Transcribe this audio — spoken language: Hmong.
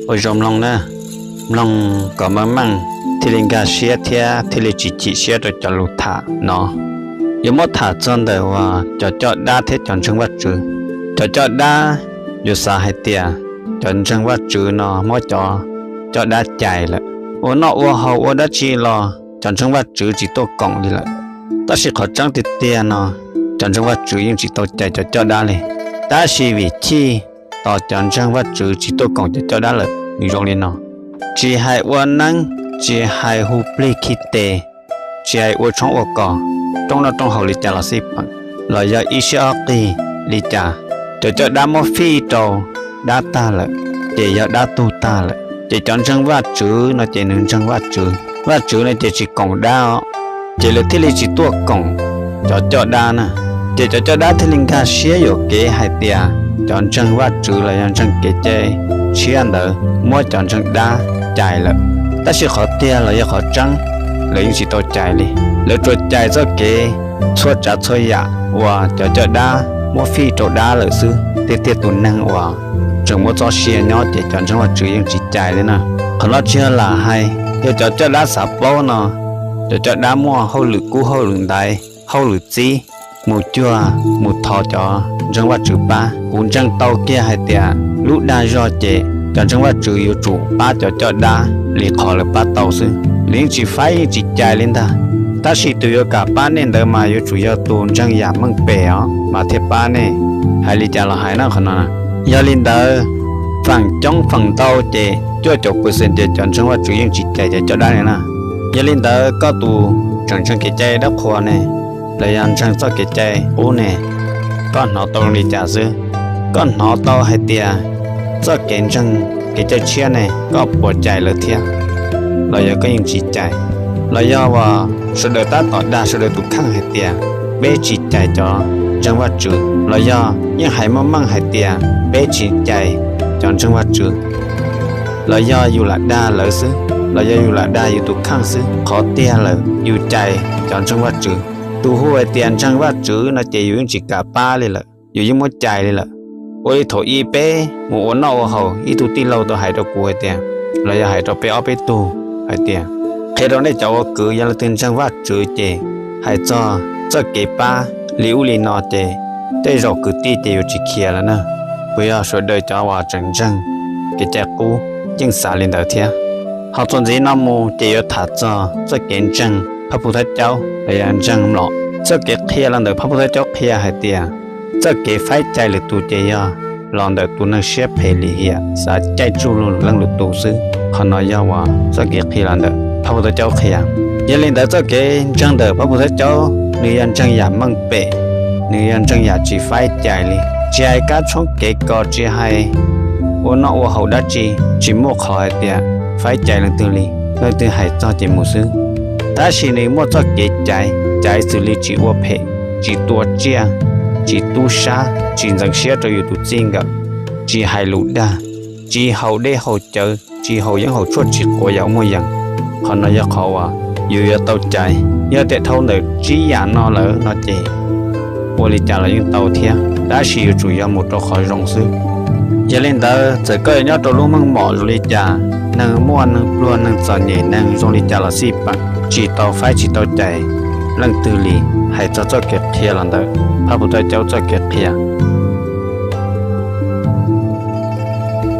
Ua zoo mloog na, mloog kom meej meej thiaj li nkag siab thiab thiaj li tsis chim siab rau cov lus tham no. Yuav muab tham txog ntawm uas cov coj dab thiab cov ntseeg Vajtswv. Cov coj dab yuav xav hais tias cov ntseeg Vajtswv no muab cov coj dab cais lawm. Ua noj ua haus ua dab tsi los cov ntseeg Vajtswv tsis tuaj koom li lawm. Tab sis qhov tseeb tiag tiag no, cov ntseeg Vajtswv yeej tsis tau cais cov coj dab li. Tab sis vim chij tos cov ntseeg Vajtswv tsis tuaj koom cov coj dab lawm nws zoo li no. Tsis hais ua neeb, tsis hais hu plig khi tes, tsis hais ua tshoob ua kos, rooj noj rooj haus li cas los xij peem, los yog ib siab ob qig li cas, cov coj dab muab fij rau dab tag lawm, ces yog dab tug tag lawm. Ces cov ntseeg Vajtswv no ces nws ntseeg Vajtswv, Vajtswv no ces tsis koom dab os, ces lawv thiaj li tsis tuaj koom cov coj dab na. Ces cov coj dab thiaj li nkag siab yuam kev hais tias cov ntseeg Vajtswv los yog ntseeg kev cai tshiab ntawd muab cov ntseeg dab cais lawm. Tab sis qhov tiag los yog qhov tseeb, lawv yeej tsis tau cais li. Lawv tsuas cais txoj kev txhua tsav txhua yam uas cov coj dab muab fij rau dab lawm xwb, tiag tiag tus neeg uas tseem muaj txoj sia nyob ces cov ntseeg Vajtswv yeej tsis cais li na. Qhov no tsis yog lam hais, yog cov coj dab xav paub no, cov coj dab muaj hauj lwm kub hauj lwm ntaiv hauj lwm txib, mus cuag mus thov cov ntseeg Vajtswv pab. Kuv ntseeg tau kiag hais tias lub dag zog ces cov ntseeg Vajtswv yuav tsum pab cov coj dab li qhov lawv pab tau xwb, lawv yeej tsis faib yeej tsis cais li ntag. Tab sis tus yuav kam pab nej ntawd mas yuav tsum yog tus ntseeg yam meej pem os mas thiaj pab nej. Hais li cas los hais na qhov no, yog li ntawd feem coob feem ntau ces cuaj caum percent ces cov ntseeg Vajtswv yeej tsis cais cov coj dab li na. Yog li ntawd koj tus tseem ntseeg kev cai dab qhuas ne, los yog ntseeg txoj kev cai qub ne, koj hnov tau li cas xwb? Koj hnov tau hais tias txoj kev ntseeg kev cai tshiab ne koj puas cais lawv thiab, los yog koj yeej tsis cais? Los yog uas sawv daws tab tom dag sawv daws tus kheej hais tias peb tsis cais cov ntseeg Vajtswv, los yog yeej hais meej meej hais tias peb tsis cais cov ntseeg Vajtswv, los yog yus lam dag lawv xwb, los yog yus lam dag yus tus kheej xwb? Qhov tiag lawm yus cais cov ntseeg Vajtswv. Tus hu hais tias ntseeg Vajtswv no ces yus yeej tsis kam pab li lawm, yus yeej muab cais li lawm. Ua li thaum ub peb mus ua noj ua haus, ib tug tij laug tau hais rau kuv hais tias, los yog hais rau peb ob peb tug hais tias, qhia rau nej cov ua kwv, yog leej twg ntseeg Vajtswv ces hais txog txoj kev pab li ub li no ces tej zaum kwv tij ces yuav tsis khiav lawm na. Puas yog? Sawv daws cov uas tseem ntseeg kev cai qub yeej xav li ntawd thiab. Ho txuas ntxiv no mus ces yuav tham txog txoj kev ntseeg phab pug thab caub los yog ntseeg mlom. Txoj kev qhia los ntawm phab pug thab caub qhia hais tias txoj kev faib cais lwm tus ces yog los ntawm tus neeg siab phem lim hiam xav caij tsuj lwm leej lwm tus xwb. Qhov no yog uas txoj kev qhia los ntawm phab pug thab caub qhia. Yog li ntawd txoj kev ntseeg ntawm phab pug thab caub nws yog ntseeg yam meej pem, nws yog ntseeg yam tsis faib cais li. Tsis hais kab tshoob kev kos, tsis hais ua noj ua haus dab tsi, tsis muaj qhov hais tias faib cais leej twg li, leej twg hais txog ces mus xwb. Tab sis nws muaj txoj kev cais, cais xws li tsis ua phem, tsis tua tsiaj, tsis tub sab, tsis ntxeev siab rau yus tus txij nkawm, tsis hais lus dag, tsis haus dej haus cawv, tsis haus yeeb haus tshuaj, tsis quav yam muaj yees. Qhov no yog qhov uas yus yuav tau cais. Yog tias dhau ntawm tsib yam no lawm no ces ua li cas los yeej tau thiab, tab sis yuav tsum yog mus rau qhov zoo xwb. Yog li ntawd txawm koj yuav nyob rau lub meej mom zoo li cas, neeg muaj neeg pluag, neeg txom nyem, neeg zoo li cas los xij peem, tsis tau faib tsis tau cais leej twg li hais txog txoj kev qhia los ntawm phab pug thab caub txoj kev qhia.